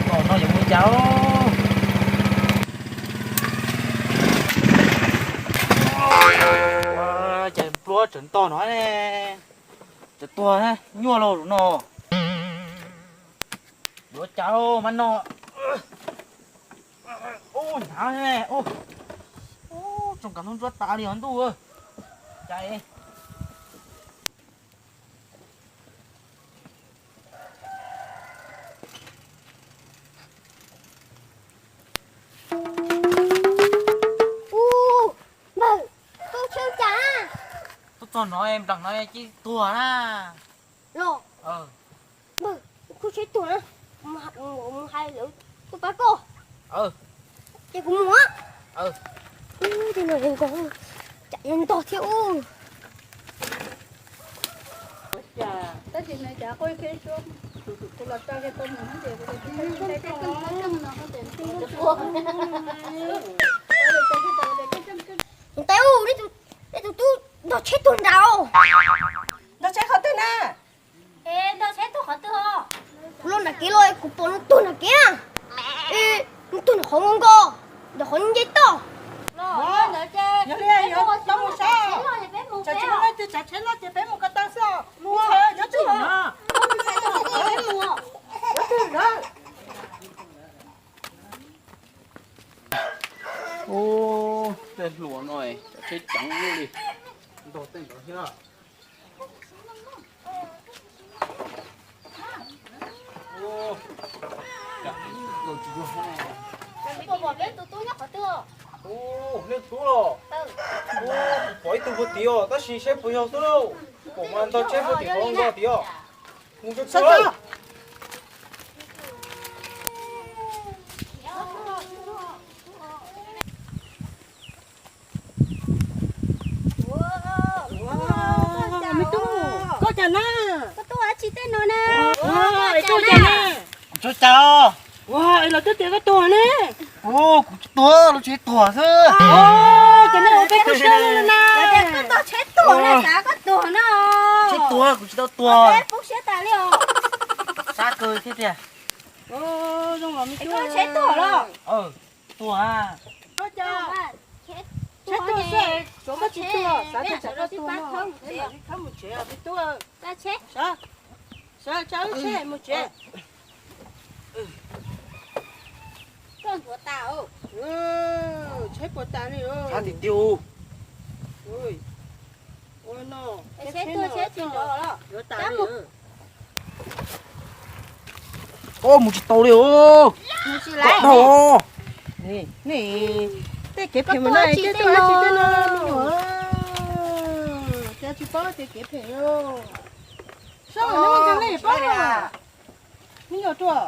Tom no yuav mus cas? Cas npluab tseem nto no ne, tseem tuag nyuaj los no. Yuav cas mas no. Ub, hnyav ne. Ub, tsoo kav ntub ntsuab tas li os ntuj. Cas Ub, npawg, koj tsheb cas na? Tuaj txog no nplees no cia tuag na. Los, npawg, kuv tsheb tuag na, mus hais lawv tuaj pab koj. Ces kuv mus. Ub, tej no nkaus, cas yuav ntog thiab ub. Ntawd ub, nej tus tub ntog tsheb tuag nrad. Ntog tsheb qhov twg na? Kuv los nram kev los kuv pom nws tuag nram kev na. Nws tuag nram qhov nkos nkos, nram qhov nce toj. Yog li, yog tau mus saib. Tsam tsis muaj leej twg tsav tsheb los ces peb mus ko taw xwb. Mus, nyob twg no? Nyob twg no? Ub, tej hluas no, tsav tsheb ceev li, ntog tej ntawd thiab. Ub, nej tub los? Ub, pom ib tug puag tid os, tab sis saib puas yog xwb lauj. Pom mas ntog tsheb puag tim qhov nkos tid os. Mus tsuag tsuag. Me tub, koj cas na? Koj tuaj ua dab tsi tej no na? Koj cas na? Kuv tsis ua cas. Ua, es lawv twb tias koj tuag ne. Ua, kuv tsis tuag, lawv tsheb tuag xwb. Ces nej ua peb poob siab li na. Koj tog tsheb tuag na, xav koj tuag no. Tsheb tuag, kuv tsis tau tuag. Peb poob siab tas li os. Sab kawg thiab tiag. Zoo los me tub, tsheb tuag los? Tuag. Koj cas? Tsheb tuag xwb, koj tsis tuag, xav tias tsam koj tuag no. Peb mam li khawb mus tsev me tub. Sawv, sawv, tsa wb tsheb mus tsev. Koj nthuav tas. Tsheb puas tas li? Tsheb tiag tiag. Ua no, tsheb tuag tsheb tsis nrov los? Yuav tas li. Koj mus tsis tau li os. Mus tsis lawm. Tej kev phem mus no, tej tuaj tsis tej no, me nyuam. Ces tsis paub tej kev phem li. Soj, neb mus ntseeg li paub. Me nyuam tuaj.